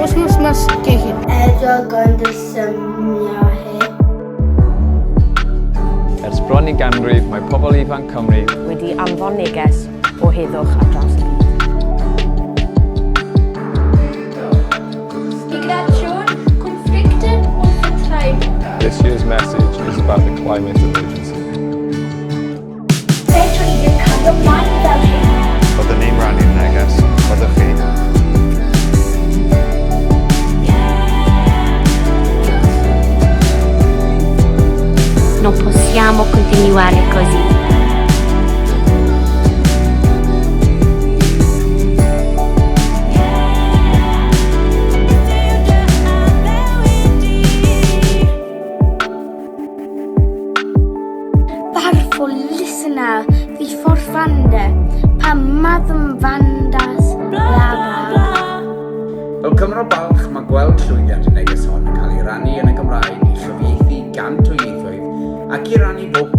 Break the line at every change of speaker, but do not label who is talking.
Wythnos mas gegin.
Ers bron i ganrif, mae pobl ifanc Cymru
wedi anfon neges o heddwch ar draws y byd.
Migration, Konflikte und Vertreibung.
This year's message is about the climate emergency.
Fedrwn ni ddim cario mlaen fel hyn.
Byddwn ni'n rhannu'r neges, byddwch chi?
Non possiamo continuare così.
Varför lyssnar vi fortfarande på Madame Vandas bla bla bla?
Fel Cymro balch, mae gweld llwyddiant y neges hon yn cael ei rannu yn y Gymraeg, ei chyfieithu gant o ieithoedd, ac i rannu bob